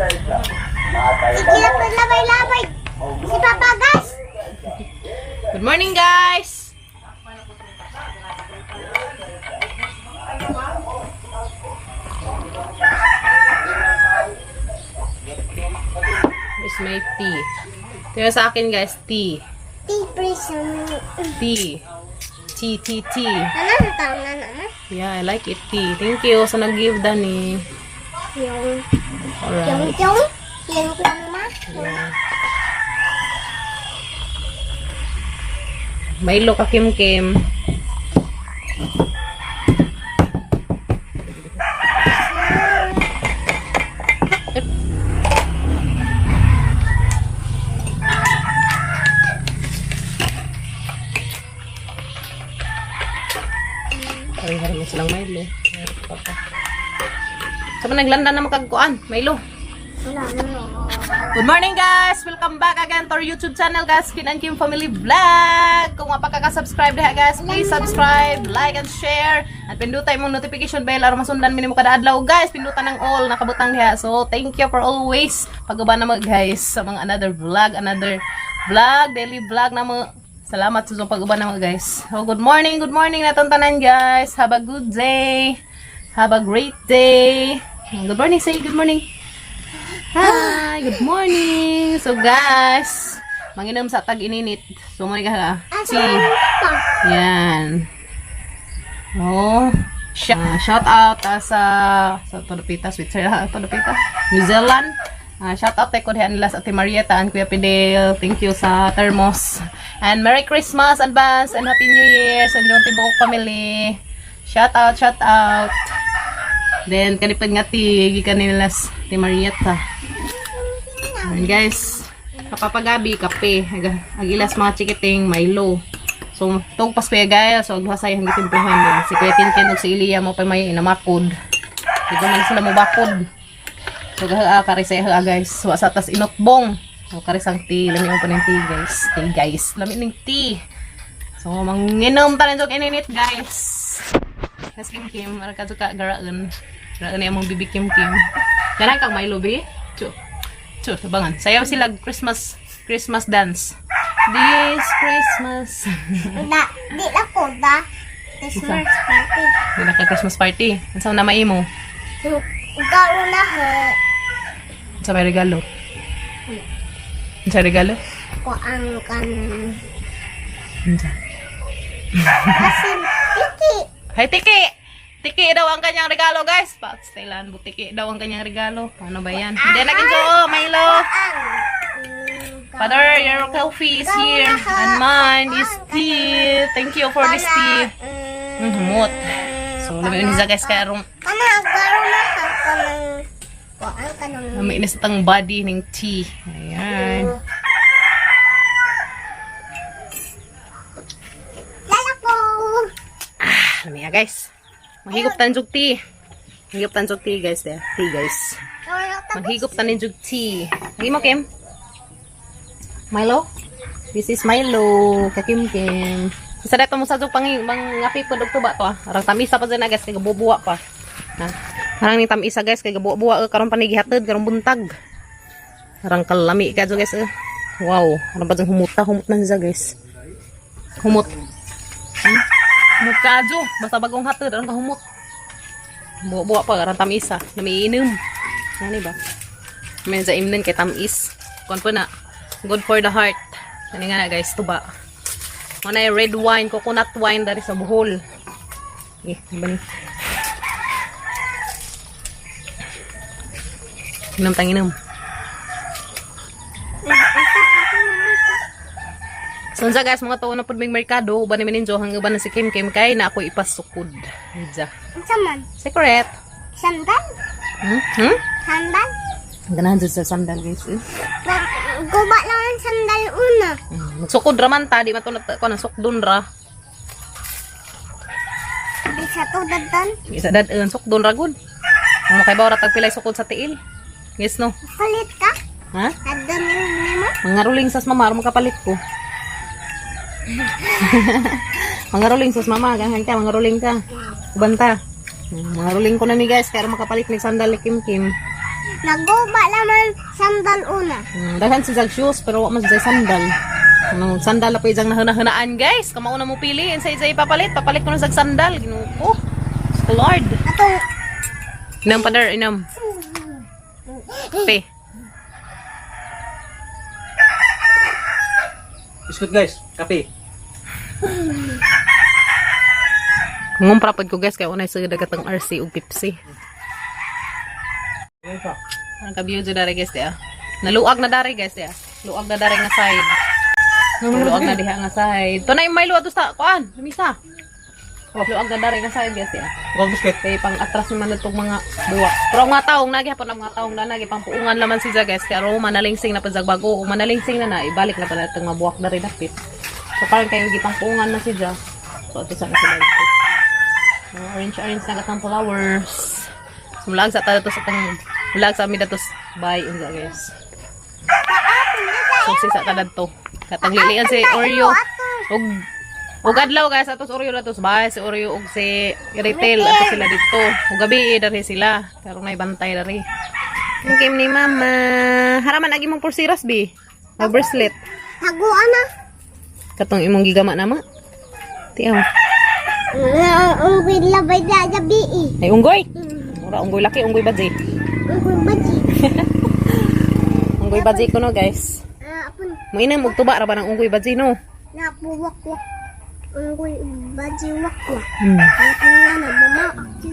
Sige na po, labay-labay. Si Papa, guys. Good morning, guys! Where's my tea? Ito yung sa akin, guys. Tea. Tea prison. Tea. Tea, tea, tea. Ano ang tawag na naman? Yeah, I like it. Tea. Thank you sa nag-give, Danny. Yung, Alright. yung, ma. Yeah. Milo ka, Kim Kim. Pareha rin silang Milo. Sa pa naglanda na makagkuan, Milo. Wala na. Good morning, guys! Welcome back again to our YouTube channel, guys, Kin and Kim Family Vlog! Kung mapakaka-subscribe diha, guys, please subscribe, like, and share. At pindutan mong notification bell aron masundan mi nimo kada adlaw, guys. Pindutan ng all nakabutang diha. So thank you for always pag-uban na mo, guys, sa mga another vlog, daily vlog na mo. Salamat sa pag-uban na mo, guys. So good morning natong tanan, guys. Have a good day. Have a great day. Good morning, say good morning. Hi, good morning. So guys, manginom sa tag-ininit. So mo ni ka tea. Pa. Yan. Oh, shout out sa Todopita, Switzerland, Todopita, New Zealand. Shout out kay Kodhan nila sa Ate Marieta and Kuya Fidel. Thank you sa thermos. And Merry Christmas advance and Happy New Year sa inyong tibuok family. Shout out, shout out. Then kanipad nga tea gikan nila sa Ate Marieta. Ayan, guys, kapapagabi, kape. Agilas mga chikiting, Milo. So, tug pas kuya gaya. So, agduha sa iyang gitimplahan din. Si Kuya Kinkin ug si Ilya mo pa may inamakod. Di ko man sila mo bakod. So, gaha kari sa iya guys. Wa sa tas inotbong. So, kari sang tea. Lami mo pa ng tea, guys. Tea, guys. Lami ning tea. So, manginom ta rin ininit, guys. Kas Kim Kim, ara ka ka garaan. Garaan niya mong bibi Kim Kim. Ganang kang Milo, bi? Chu. Chu, tabangan. Sayaw sila Christmas Christmas dance. This Christmas. Da, di na ko da. Christmas party. Di na ka Christmas party. Unsa na maimo? Garo na ho. Unsa may regalo? Unsa regalo? Ko ang kan. Unsa? Kasi, tiki. Hay tiki. Tiki daw ang kanyang regalo, guys. Pastilan, butiki daw ang kanyang regalo. Paano ba yan? Hindi na kinso, Milo. Ang. Father, your coffee is here. And mine is tea. Thank you for this tea. Humot. So, labi ni guys kay arong Kana, garo na ha. Kanang. Ko ang kanang. lami ni sa tang body ning tea. Ayan. Lala ko. Ah, lami ya, guys. Mahigop tan jug tea. Mahigop tan jug tea, guys. There. Tea, guys. Mahigop tan jug tea. Hindi mo, Kim? Milo? This is Milo. Kakim Kim. Isa dato mo sa jug pang mangapi po dugto ba to ah. Arang tamisa pa dyan na guys kay gabubuwa pa. Ha? Arang ni tamisa guys kay gabuwa eh, karon pa ni gihatod karon buntag. Arang kalami ka guys eh. Wow, arang pa dyan humuta humot na siya guys. Humot. Humot ka adyo, basta bagong hatod arang ka humot. Buwa-buwa pa arang tamisa, namiinom. Ano ba? May sa imnon kay tamis. Kuan po na. Good for the heart. Ano nga na guys, tuba. Muna yung red wine, coconut wine dari sa Bohol. Eh, ano ba ni? Inom tang inom. So unsa guys, mga tuo na pud mig merkado, uban ni ninjo hanggang uban na si Kim Kim kay na ako ipasukod. Idja. Unsa man? Secret. Sandal? Hmm? Hmm? Sandal? Ganahan jud sa sandal guys. Eh. Guba lang ang sandal una. Magsukod ra man ta, di man to na ko nang sukdon ra. Di sa to daddan. Isa dad sukdon ra gud. Ang makaibaw ra tag pilay sukod sa tiil. Yes no. Palit ka? Ha? Daddan yung nimo? Mga ruling sas mama, aron makapalit ko. Mga ruling sas mama, ganahan ka, mga ruling ka. Uban ta. Mga ruling ko na ni guys, kaya aron makapalit mig sandal ni Kim Kim. Naguba naman sandal una. Daghan si Zag shoes pero wa man si Zag sandal. Ano, sandal na po isang nahuna-hunaan, guys. Kamao na mo pili sa isa ipapalit, papalit ko na sa sandal. Ginoo ko. Lord. Atong Inom pa der, inom. Pe. Biscuit guys, kape. Ngumpra pod ko guys kay unay sa dagatang RC ug Pepsi. Ayun pa. Ang kabiyo jud dere guys diya. Naluag na dere guys diya. Luag na dere nga side. Luag na diha nga side. Tunay may luag to sa kuan, lamisa. Oh, luag na dere nga side guys diya. Huwag biscuit. Kay pang atras naman itong mga buwak. Pero ang mga taong nagi hapon ang mga taong na nagi pang puungan laman si guys. Kay aron manalingsing na pud bago, o manalingsing na na ibalik na pala itong mga buwak na rin dapit. So parang kayo gipang puungan na si Ja. So ato sa sila ito. Mga orange orange na katang flowers. So, mulag sa tayo to sa tang mulag sa amin datos bye unsa guys. So si sa kadad to. Katang lilian si Oreo. Ug ug adlaw guys atos Oreo datos bye si Oreo ug si Retail ato sila dito. Ug gabi diri sila. Karon nay bantay diri. Ang game ni mama. Haraman agi mong pulseras bi. O bracelet. haguan na. Katong imong gigama na ma. Tiyaw. Ang labay da gabi eh. Ay unggoy. Mura unggoy laki, unggoy badzi. Ang baji. Unggoy badzi ko no guys. Ah, apun Moinam og tuba ra ba ng unggoy badzi no. napuwak-wak. Unggoy baji wak-wak. Hmm. Napun nga na mama.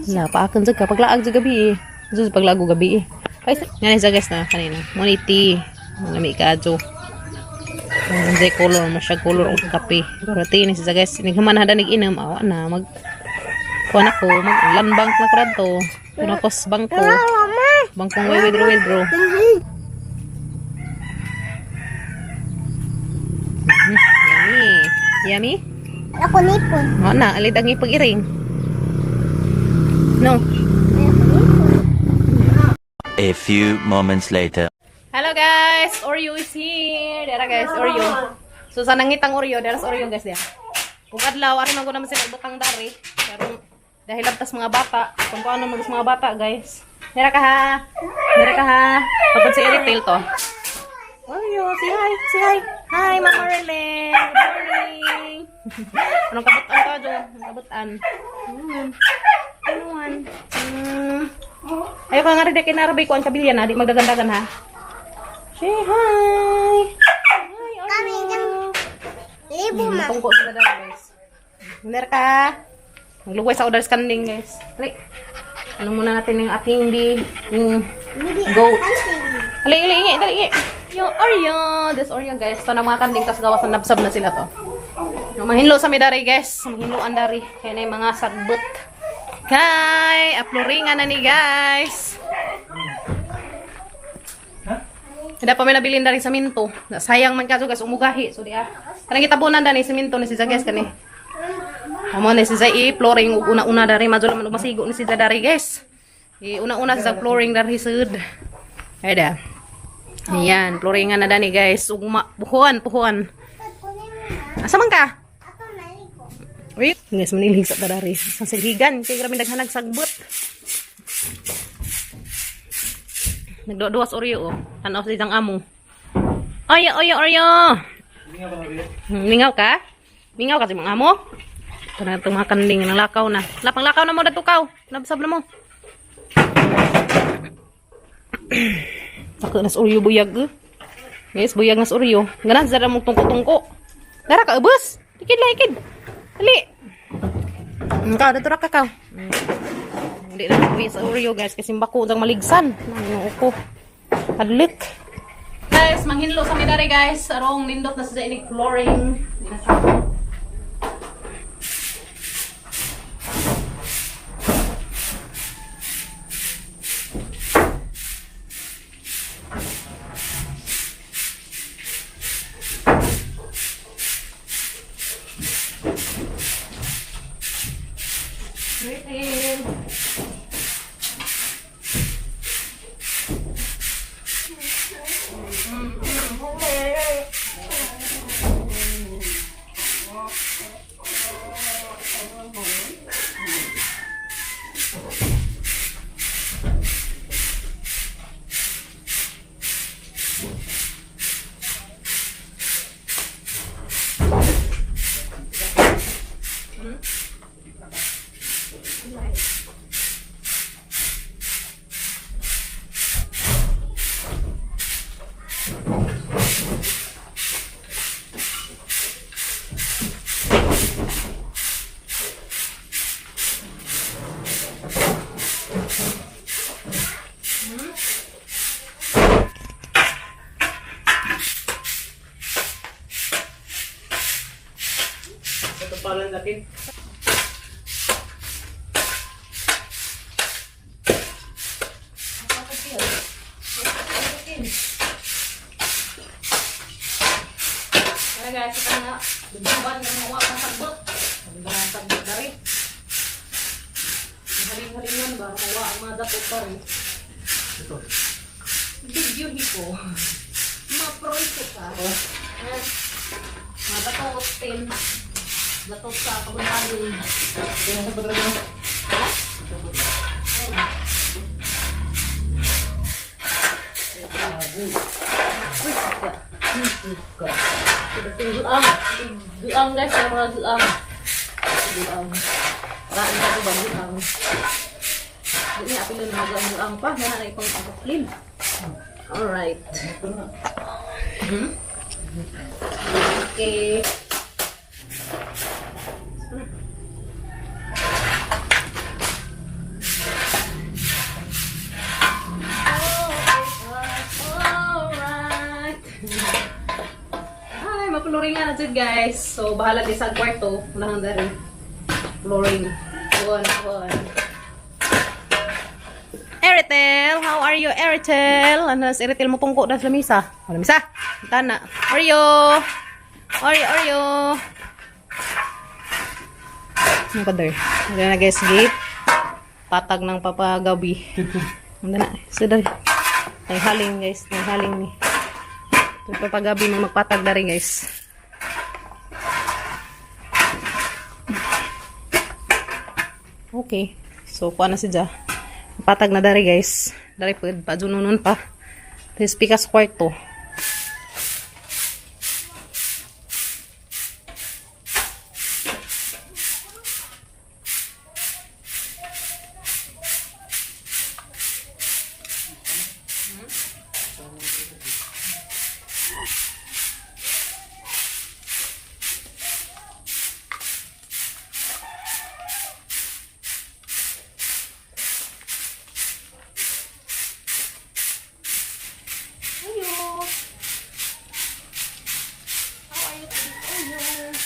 Wala pa akan jud ka paglaag jud gabi eh. Jud paglaag og gabi eh. Ay, nga ni sa guys na kanina. Mo ni tea. Lami kaadyo. Ang jay color mo siya color og kape. Pero tea ni siya guys. Nighuman hada nig inom awa na mag kuan ako mag land bank na ko radto. Kuan ako sa bangko. Mama. Bangkong way withdraw withdraw. Yummy. Yummy? Ako nipon. Mo na alid ang ipag-iring. No. Ako nipon. A few moments later. Hello guys! Oreo is here! Dara guys, Oreo. So sa nangitang Oreo, dara sa Oreo guys diya. Kung adlaw, ari man ko naman sila butang dari. Pero dahil labtas mga bata, kung paano mag mga bata guys. Dara ka ha! Dara ka ha! Pagod si Eric to. Oreo, say hi! Say hi! Hi, Mama Relin! Good morning! Anong kabutan ka, Jo? Anong kabutan? Ano man? Ayaw ka nga rin, kinarabay ko ang kabilyan ha. Di magdagandagan ha. Say hi! Hi, Kami Oreo! ng libo ma. Tungko sila daw, guys. Ner ka! Magluway sa orders kanding, guys. Dali. Ano muna natin yung ating di... Yung goat. Dali, dali, ingi, dali, ingi. Yung Oreo! This Oreo, guys. Ito na mga kanding, tapos gawas na nabsab na sila to. Yung mahinlo sa midari, guys. Mahinlo ang dari. Kaya na yung mga sagbot. Kay! Aploringan na ni, guys. Hindi pa may nabilin dari sa minto. Sayang man kaso guys, umugahi. So di ah. Kanang gitabunan dani sa minto ni si Zay guys kani. Amo ni si Zay i-flooring ug una-una dari madyo man masigo ni si Zay dari guys. I una-una sa flooring dari sud. Ay da. Ayan, flooringan na dani guys. Ug puhuan, puhuan. Asa man ka? Ako naligo. Wait, guys, manilig sa dari. Sa silhigan, kay grabe daghanag sagbot. Nagduwa-duwas Oreo oh. Tanaw sa isang amo. Oyo, oyo, Oreo! Mingaw ka? Mingaw ka sa mga amo? Ito na itong mga kanding ng lakaw na. Lapang lakaw na mo datukaw. Nabsab na mo. Ako nas Oreo buyag eh. Guys, buyag nas Oreo. Ganan sa mong tungko-tungko. Dara ka ubos. Ikid la ikid. Dali. Ikaw, dato ra ka kaw. Hindi na uwi sa Oreo guys kasi bako ang maligsan. Ano ko. Hadlik. Guys, manghinlo sa midari guys. Arong nindot na sa inig flooring. Di na sa Greeting. Parang lakin. Kaya guys, ito na. Dububan ng mga wakang sagbot. Sabi ba ang sagbot na rin? Haling-halingan ba? Mawa ang mga datot pa rin. Ito. Video hiko. Maproito ka. Oh. Mga datot, tin. Datot sa kabunalin. Ito na sa badrag mo. Guang. Guang guys, ang mga guang. Guang. Paraan ka ko ba guang? Hindi niya apil yung mga guang pa. Nahanay ipang pagkaklin. Alright. Okay. Alright. Ay, mapluringan na dyan, guys. So, bahala din sa kwarto. Unahan na rin. Flooring. One, one. Eritel, how are you, Eritel? Ano, si Eritel mo tungko na sa lamisa. O, lamisa. Tana. Oreo. Oreo, Oreo. Ano ka there? Ano na guys, gate. Patag ng papagabi. Ano na? So, dali. Ay, haling guys. Ay, haling ni. Ito papagabi mo magpatag na rin guys. Okay. So, kuha na si Ja. Patag na dari guys. Dari pwede pa. Jununon pa. Tapos pikas kwarto. Ayo. How are you today? Ayo.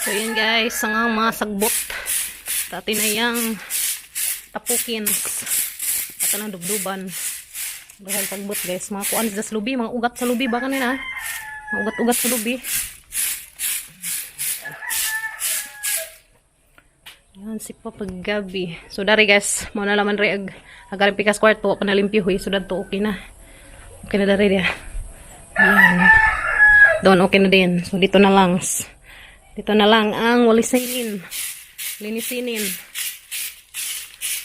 So yun guys, ang mga sagbot. Dati na yung tapukin. At ang dubduban. Dahil sagbot guys, mga kuan sa lubi, mga ugat sa lubi ba kanina? Mga ugat-ugat sa lubi. Yan si Papa Gabi. So dari guys, mo na laman re ag agaring pikas kwarto pa nalimpyo huy so dadto okay na. Okay na dari dia. Yan. Doon okay na din. So dito na lang. Dito na lang ang walisinin. Linisinin.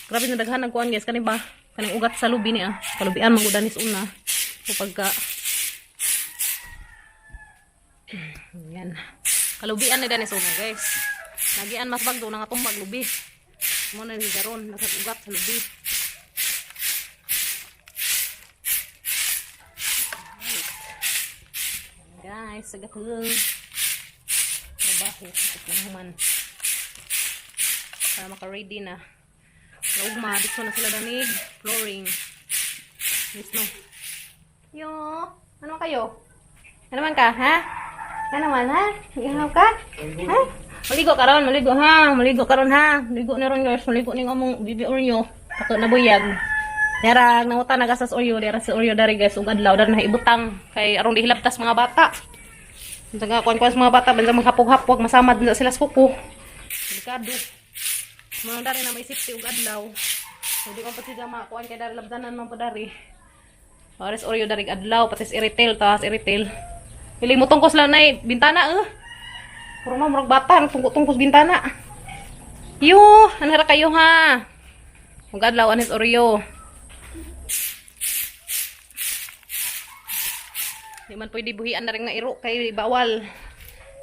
Grabe na daghan ang kuan guys kani ba? Kaning ugat sa lubi niya. Kalubian mangudanis una. So pagka yan. Kalubian ni danis una guys. Nagian mas bagdo na nga tumbag lubi. Mo na ni garon nasa ugat sa lubi. Guys, sa gatong trabaho at human para maka-ready na. Ugma, dito na sila danig flooring. Mismo. Yo, ano kayo? Ano man ka, ha? Ano man, ha? Ihaw ka? Ha? Maligo karon, maligo ha. Maligo karon ha. Maligo na ron guys, maligo ning among bibi Oreo. Ato na buyag. Yarang nanguta na gasas Oreo, dira si Oreo dari guys ug adlaw dari na ibutang kay aron dihilabtas mga bata. Unsa nga kuan kuan sa mga bata bansa maghapog-hapog masamad na sila sa kuko. Delikado. Mga dari na may safety ug adlaw. So di ko pa sila makuan kay dari labdanan man po dari. Pares Oreo dari adlaw pati sa retail taas retail. Pili mo tungkos lang nay bintana eh. Puro ma murag bata tungkos bintana. Yo, anara kayo ha. Ug adlaw anis Oreo. Di man pwede buhian na rin nga iro kay bawal.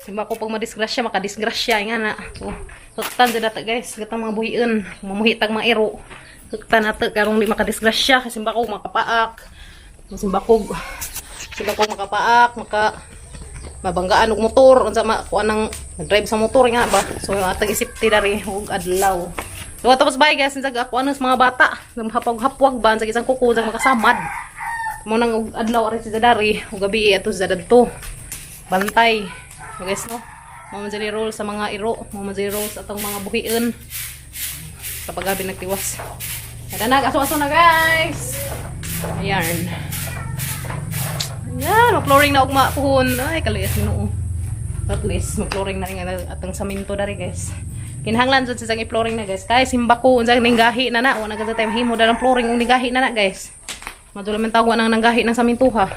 Simba ko pag madisgrasya, makadisgrasya nga na. So, suktan dyan nato guys, gatang mga buhian, mamuhi tag mga iro. Suktan nato karong di makadisgrasya kasi simba ko makapaak. Simba ko, simba ko makapaak, maka mabanggaan og motor unsa ma kuan ng Nag-drive sa motor nga ba. So atang isip ti dari ug adlaw. So tapos bye guys, sa ako ano sa mga bata, hapag-hapwag ba sa isang kuko sa makasamad. Mo nang og adlaw ari si dari ug gabi ato sa dadto. Bantay. So guys, no. Mo man dili role sa mga iro, mo man dili role sa atong mga buhion. Kapag gabi nagtiwas. Kada nag aso-aso na, guys. Ayan. Ayan, mag-flooring na ugma puhon. Ay, kaluyas Ginoo. At least, mag-flooring na rin ang atong saminto dari, guys. Kinahanglan jud sa i-flooring na, guys. Kay simba ko unsa ning gahi na na, wala gud tayo mahimo ng flooring ung gahi na na, guys. Madula man tawag nang nanggahi ng saminto ha.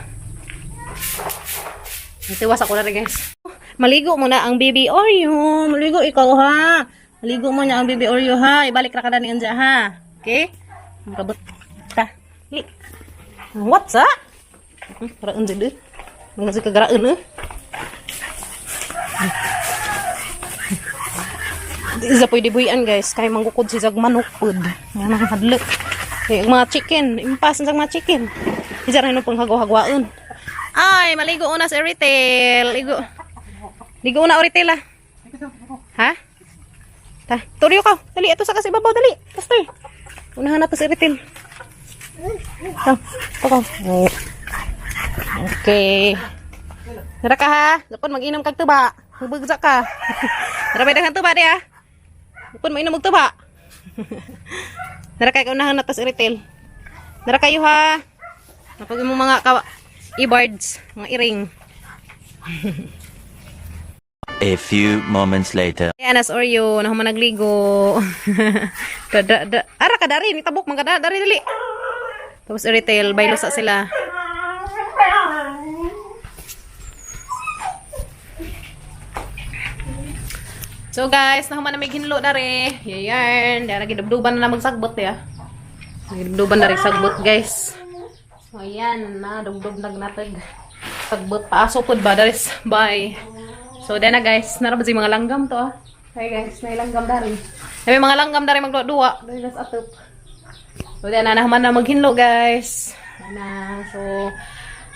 Natiwas ako na rin, guys. Maligo mo na ang baby Oreo. Maligo ikaw ha. Maligo mo na ang baby Oreo ha. Ibalik ra ka na ni Anja ha. Okay? Ang kabot. Ta. Li. What's up? Garaan dyan eh. Mga sa kagaraan eh. Di isa pwede buhian, guys. Kaya manggukod si Zag manok pod. Mga nakakadlok. Kaya ang mga chicken. Impas ang mga chicken. Isa rin pang hagaw-hagwaon. Ay, maligo una sa retail. Ligo. Ligo una o retail ah. Ha? Ta, turyo ka. Dali, ito sa kasi babaw, dali. Pastor. Unahan na to sa retail. Ta, ito ka. Oh. Okay. Nara ka ha. Lapon mag-inom kag tuba. Hubagsa ka. Nara may daghan tuba di ah. Lapon mag-inom og tuba. Nara kay unahan na to sa retail. Nara kayo ha. Napag mo mga ka e-birds, mga iring. A few moments later. Ayan, as Oreo, na human nagligo. Da, da, da. Ara ka dari, ni tabok man ka da, dari dali. Tapos retail, baylo sa sila. So guys, nahuman na may hinlo dari. Yayan, dara gidubduban na magsagbot ya. Gidubduban na rin sagbot, guys. So ayan, na dubdub nagnatag. Sagbot paaso pud ba daris. Bye. So then na guys, nara ba si mga langgam to ah. Hey guys, may langgam dari. May mga langgam dari magduwa-duwa. Dari nas atop. So then na nahuman na maghinlo, guys. Na so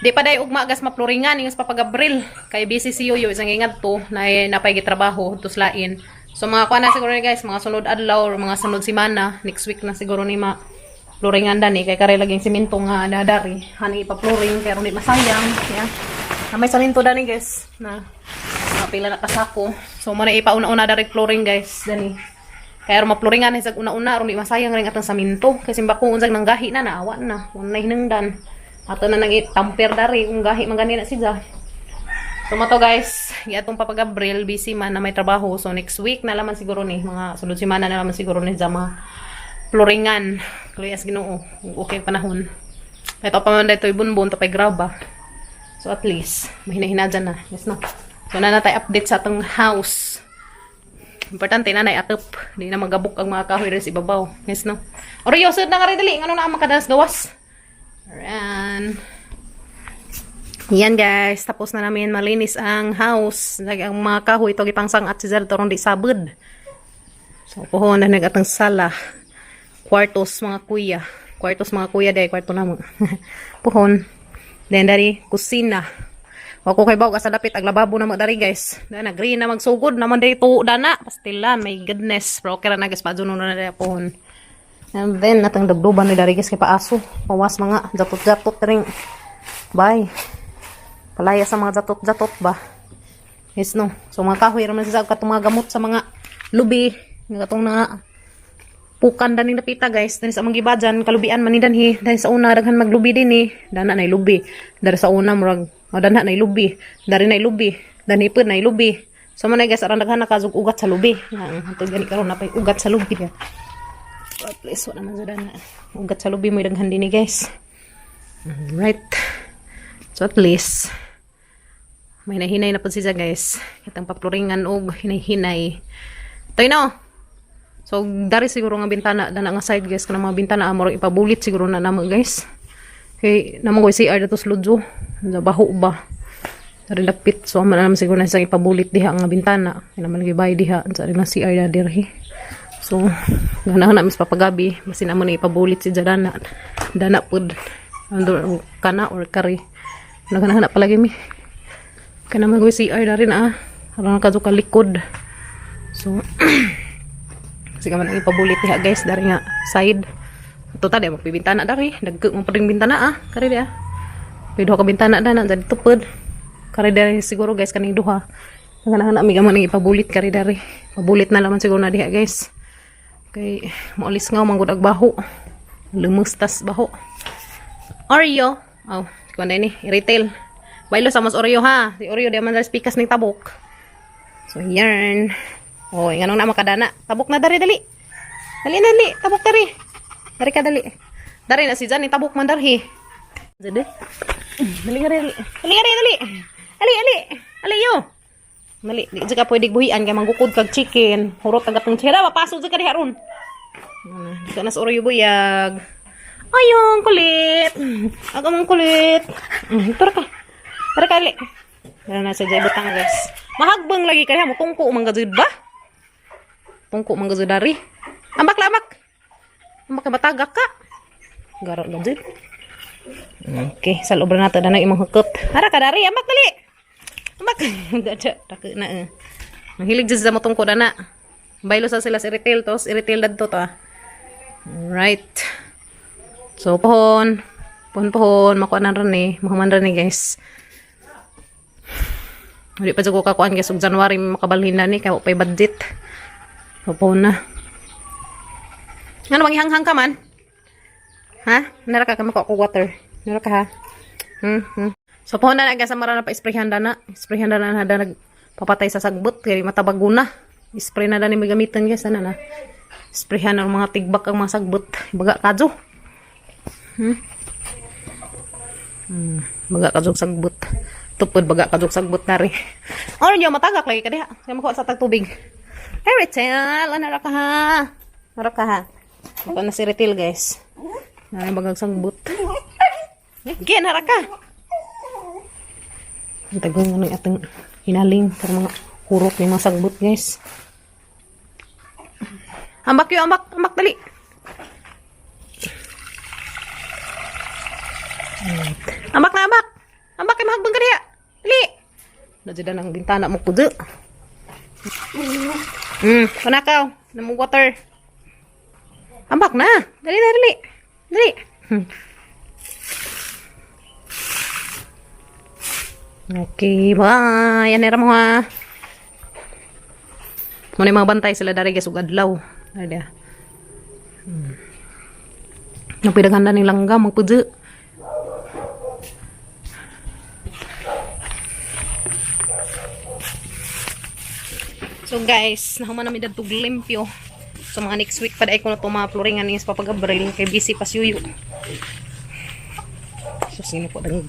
di pa day ugma gas maploringan ingas papagabril kay busy si Yoyo isang ingat to na napay gitrabaho tus lain. So mga kuan na siguro ni guys, mga sunod adlaw or mga sunod semana, next week na siguro ni ma floringan dani kay kare laging simento nga na dari. Hani ipa-flooring pero di masayang, yeah. Na may saminto dani, guys, na mga pila na kasako. So mo na ipauna-una dari flooring, guys, dani. Kaya aron maploringan sa una-una aron di masayang ring atong saminto kasi bako unsag nanggahi na naawa na, wala na hinungdan. Ato na nang itamper dari kung gahi man gani na siya. So mo to guys, giatong Papa Gabriel busy man na may trabaho. So next week na laman siguro ni mga sunod semana na laman siguro ni Zama floringan. Kluyas Ginoo, kung okay panahon. Ito pa man dito bunbon to pay graba. So at least mahina-hina dyan na. Yes no. So na tayo update sa atong house. Importante na nay atop. Di na magabok ang mga kahoy rin sa ibabaw. Yes no. Oreo, sud na nga rin dali. Ngano na ang makadalas gawas? Ayan. Yan guys, tapos na namin malinis ang house. Ang mga kahoy ito gipangsangat si Zerto di sabod. So puhon na nagatang sala. Kwartos mga kuya. Kwartos mga kuya dahil kwarto na mo. Puhon. Then dari kusina. Wa ko kay bawg sa dapit ag lababo na mo dari, guys. Na agree na magsugod naman diri to dana. Pastila, my goodness. Pero okay ra na guys, padyo na diri puhon. And then natang dugduban ni dari guys kay paaso. Pawas mga jatot-jatot ring. Bye. Palaya sa mga jatot-jatot ba. Yes no. So mga kahoy ra man sa katong mga gamot sa mga lubi, nga katong na pukan daning napita, guys. Dani sa among gibajan kalubian man ni danhi. Dani sa una daghan maglubi dinhi. Dana nay lubi. Dari sa una murag oh, dana nay lubi. Dari nay lubi. Dani pud nay lubi. So man guys, aron daghan nakazug ugat sa lubi. Nga ang hantod gani karon napay ugat sa lubi. So, at least wala man sa dana. Ugat sa lubi mo daghan dinhi, guys. Right. So at least may nahinay na po siya, guys. Kitang paploringan og hinay-hinay. Toy no. So dari siguro nga bintana dana nga side, guys, kanang mga bintana amor ipabulit siguro na namo, guys. Kay namo ko CR dato sa Ludjo. Sa baho ba. Dari lapit so amo na naman siguro na isang ipabulit diha nga bintana. Kay naman gibay diha sa rin CR na dirhi. So ganahan na mis papagabi basin amo na ipabulit si Jadana. Dana pud andor kana or kari. Naganahan na palagi mi. Kana mag CR na rin ah. Aron ka ka likod. So kasi man ang ipabulit diha, guys, dari nga side. Ito ta di magpibintana dari, dagko mo pa ring bintana ah, kari di ah. May duha ka bintana na na dali tupod. Kari dari siguro, guys, kaning duha. Nagana na mi man ang ipabulit kari dari. Pabulit na laman siguro na diha, guys. Kay moolis nga manggod ag baho. Lumustas baho. Oreo. Oh, kuan ni, retail. Bailo sa mas Oreo ha. Si Oreo di man dali pikas ning tabok. So yarn. Oh, nganong na makadana. Tabok na dari dali. Dali na dali, tabok dari. Dari ka dali. Dari na si Jan, tabok man darhi. Dali. Dali nga dali. Dali nga dali. Dali, dali. Dali yo. Dali, di jud ka pwede buhian kay manggukod kag chicken. Hurot ang gatong chicken. Mapaso jud ka diha ron. Ano, di ka na sa Oreo buyag. Ayong kulit. Aga mong kulit. Tara ka. Tara ka, ali. Tara na sa jay butang, guys. Mahagbang lagi kaya mo tungko man gajud ba? Tungko man gajud dari. Ambak la ambak. Ambak ka batagak ka. Garo gajud. Okay, sa loob na nato na imong hukot. Ara ka dari, ambak dali. Ambak. Dada, dako na eh. Mahilig jud sa mo tungko na. Baylo sa sila sa retail tos, retail dadto to ah. Alright. So, pohon. Pohon, pohon. Makuha na rin eh. Mahuman rin eh, guys. Hindi pa dyan ko kakuan, guys. Ug January, makabalhin na ni. Kaya pa'y budget. So, pohon na. Ano, manghihanghang ka man? Ha? Nara ka makuha ko water. Nara ka ha? So, pohon na na, guys. Amara na pa isprayhan na na. Isprayhan na na na nagpapatay sa sagbot. Kaya matabago na. Spray na na ni may gamitan, guys. Ano na? Sprayhan ang mga tigbak ang mga sagbot. Baga kadyo. Baga kadyo sagbot. Tupod baga kadyo sagbot na rin. Ano niyo matagak lagi ka diha. Kaya makuha sa tagtubig. Hey Rachel, ano ra ka ha? Ano ka ha? Ako na si Rachel, guys. Ano bagag sagbot. Gin, hara ka. Ang tagong ano yung atong hinaling para mga hurot ng mga sagbot, guys. Ambak yun, ambak, ambak, dali. Ambak na, ambak. Ambak, kay mahagbang ka diha. Dali. Nadyan ang bintana mo kudo. Panakaw. Namong water. Ambak na. Dali na, dali. Dali. Okay, bye. Yan mo ha. Muna yung mga bantay sila dari guys, ug adlaw. Ay dia. Napidaghan na ni langga magpudyo. So guys, nahuman nami dadtog limpyo. So mga next week pa dai ko na to mga floringan ni sa Papa Gabriel kay busy pa siyuyo. So sino po dang